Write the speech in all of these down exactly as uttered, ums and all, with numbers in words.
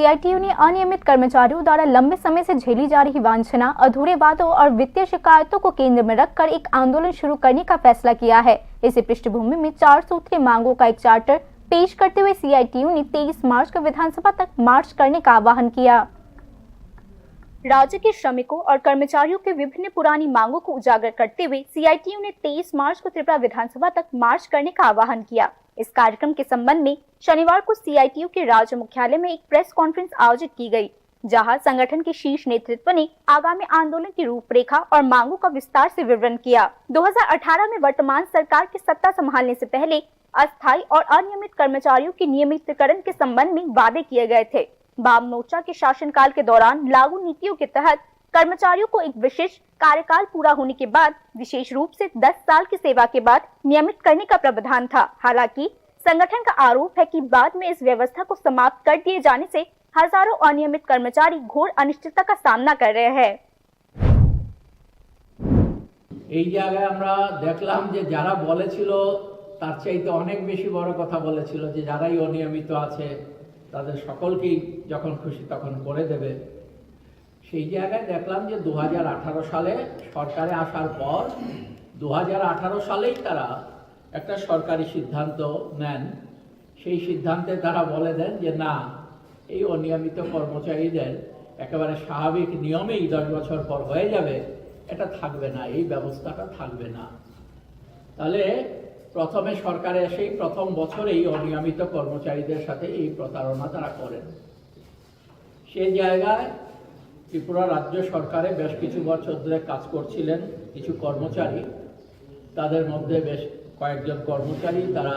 सीआईटीयू ने अनियमित कर्मचारियों द्वारा लंबे समय से झेली जा रही वंचना, अधूरे वादों और वित्तीय शिकायतों को केंद्र में रखकर एक आंदोलन शुरू करने का फैसला किया है। इसी पृष्ठभूमि में चार सूत्रीय मांगों का एक चार्टर पेश करते हुए सीआईटीयू ने तेईस मार्च को विधानसभा तक मार्च करने का आह्वान किया। राज्य के श्रमिकों और कर्मचारियों के विभिन्न पुरानी मांगों को उजागर करते हुए सीआईटीयू ने तेईस मार्च को त्रिपुरा विधानसभा तक मार्च करने का आह्वान किया। इस कार्यक्रम के संबंध में शनिवार को सीआईटीयू के राज्य मुख्यालय में एक प्रेस कॉन्फ्रेंस आयोजित की गई, जहां संगठन के शीर्ष नेतृत्व ने आगामी आंदोलन की रूपरेखा और मांगों का विस्तार से विवरण किया। दो हज़ार अठारह में वर्तमान सरकार की सत्ता संभालने से पहले अस्थायी और अनियमित कर्मचारियों के नियमितीकरण के संबंध में वादे किए गए थे। वाम मोर्चा के शासनकाल के दौरान लागू नीतियों के तहत कर्मचारियों को एक विशेष कार्यकाल पूरा होने के बाद, विशेष रूप से दस साल की सेवा के बाद नियमित करने का प्रावधान था। हालांकि संगठन का आरोप है कि बाद में इस व्यवस्था को समाप्त कर दिए जाने से हजारों अनियमित कर्मचारी घोर अनिश्चितता का सामना कर रहे हैं। এই জায়গায় আমরা দেখলাম যে যারা বলেছিল তার চাইতে অনেক বেশি বড় কথা বলেছিল, যে যারাই অনিয়মিত আছে তাদের সকলকেই যখন খুশি তখন করে দেবে। সেই জায়গায় দেখলাম যে দু সালে সরকারে আসার পর দু সালেই তারা একটা সরকারি সিদ্ধান্ত নেন। সেই সিদ্ধান্তে তারা বলে দেন যে না, এই অনিয়মিত কর্মচারীদের একেবারে স্বাভাবিক নিয়মেই দশ বছর পর হয়ে যাবে, এটা থাকবে না, এই ব্যবস্থাটা থাকবে না। তাহলে প্রথমে সরকারে এসেই প্রথম বছরেই অনিয়মিত কর্মচারীদের সাথে এই প্রতারণা তারা করেন। সেই জায়গায় ত্রিপুরা রাজ্য সরকারে বেশ কিছু বছর ধরে কাজ করছিলেন কিছু কর্মচারী, তাদের মধ্যে বেশ কয়েকজন কর্মচারী তারা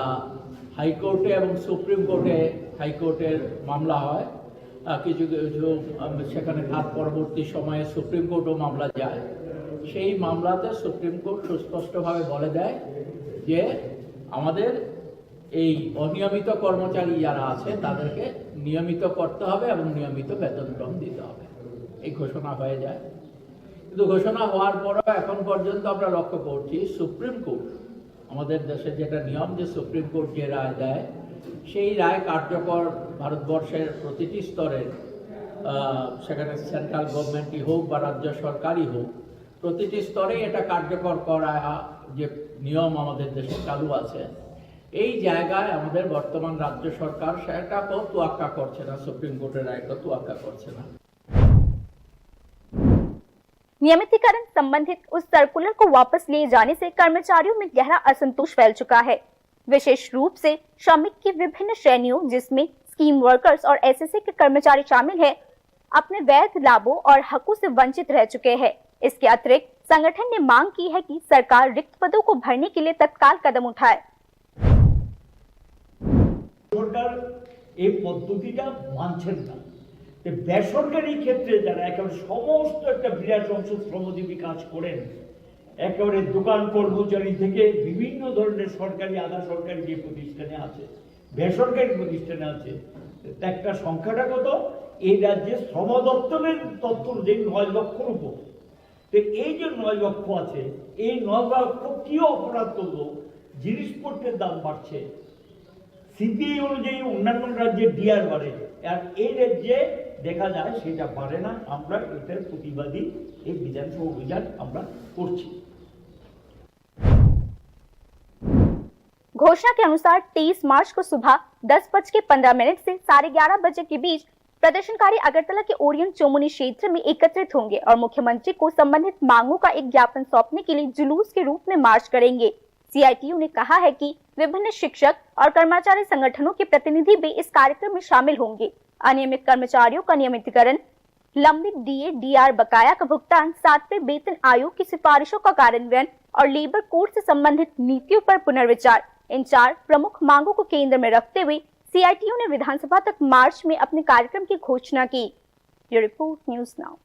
হাইকোর্টে এবং সুপ্রিম কোর্টে, হাইকোর্টের মামলা হয়, আহ, কিছু কিছু, আম, সেখানে তার পরবর্তী সময়ে সুপ্রিম কোর্টও মামলা যায়। সেই মামলাতে সুপ্রিম কোর্ট সুস্পষ্টভাবে বলে দেয় যে আমাদের এই অনিয়মিত কর্মচারী যারা আছে তাদেরকে নিয়মিত করতে হবে এবং নিয়মিত বেতনক্রম দিতে হবে, এই ঘোষণা হয়ে যায়। কিন্তু ঘোষণা হওয়ার পরও এখন পর্যন্ত আমরা লক্ষ্য করছি সুপ্রিম কোর্ট, আমাদের দেশে যেটা নিয়ম যে সুপ্রিম কোর্ট যে রায় দেয়, সেই রায় কার্যকর ভারতবর্ষের প্রতিটি স্তরে, আহ, সেখানে সেন্ট্রাল গভর্নমেন্টই হোক বা রাজ্য সরকারই হোক, প্রতিটি স্তরে এটা কার্যকর করা যে নিয়ম আমাদের দেশে চালু আছে। এই জায়গায় আমাদের বর্তমান রাজ্য সরকার সেটাকেও তোয়াক্কা করছে না, সুপ্রিম কোর্টের রায়কে তোয়াক্কা করছে না। नियमितीकरण संबंधित उस सर्कुलर को वापस लिए जाने से कर्मचारियों में गहरा असंतोष फैल चुका है। विशेष रूप से श्रमिक की विभिन्न श्रेणियों, जिसमें स्कीम वर्कर्स और एसएसए के कर्मचारी शामिल हैं, अपने वैध लाभों और हकों से वंचित रह चुके हैं। इसके अतिरिक्त संगठन ने मांग की है कि सरकार रिक्त पदों को भरने के लिए तत्काल कदम उठाए। সরকার এই পদ্ধতিটা মানছেন না। তো বেসরকারি ক্ষেত্রে যারা একেবারে সমস্ত একটা বিরাট অংশ শ্রমজীবী কাজ করেন, একেবারে দোকান কর্মচারী থেকে বিভিন্ন ধরনের সরকারি, আধা সরকারি যে প্রতিষ্ঠানে আছে, বেসরকারি প্রতিষ্ঠানে আছে, একটা সংখ্যাটা কত? এই রাজ্যে শ্রম দপ্তরের তথ্য অনুযায়ী নয় লক্ষর উপর। তো এই যে নয় লক্ষ আছে, এই নয় লক্ষ কি অপরাধ করলো? জিনিসপত্রের দাম বাড়ছে, সিপিআই অনুযায়ী অন্যান্য রাজ্যে ডিআর বাড়ে, আর এই রাজ্যে দেখা যায় সেটা বাড়ে না। আমরা এটার প্রতিবাদী এই বিধানসভা অভিযান আমরা করছি। घोषणा के अनुसार तेईस मार्च को सुबह दस बज के पन्द्रह मिनट से साढ़े ग्यारह बजे के बीच प्रदर्शनकारी अगरतला के ओरियंट चोमुनी क्षेत्र में एकत्रित होंगे और मुख्यमंत्री को संबंधित मांगों का एक ज्ञापन सौंपने के लिए जुलूस के रूप में मार्च करेंगे। सीआईटीयू ने कहा है कि विभिन्न शिक्षक और कर्मचारी संगठनों के प्रतिनिधि भी इस कार्यक्रम में शामिल होंगे। अनियमित कर्मचारियों का नियमितीकरण, लंबित डीए, डीआर बकाया का भुगतान, सातवें वेतन आयोग की सिफारिशों का कार्यान्वयन और लेबर कोड से संबंधित नीतियों पर पुनर्विचार, इन चार प्रमुख मांगों को केंद्र में रखते हुए सीआईटीयू ने विधानसभा तक मार्च में अपने कार्यक्रम की घोषणा की। ये रिपोर्ट न्यूज़ नाउ।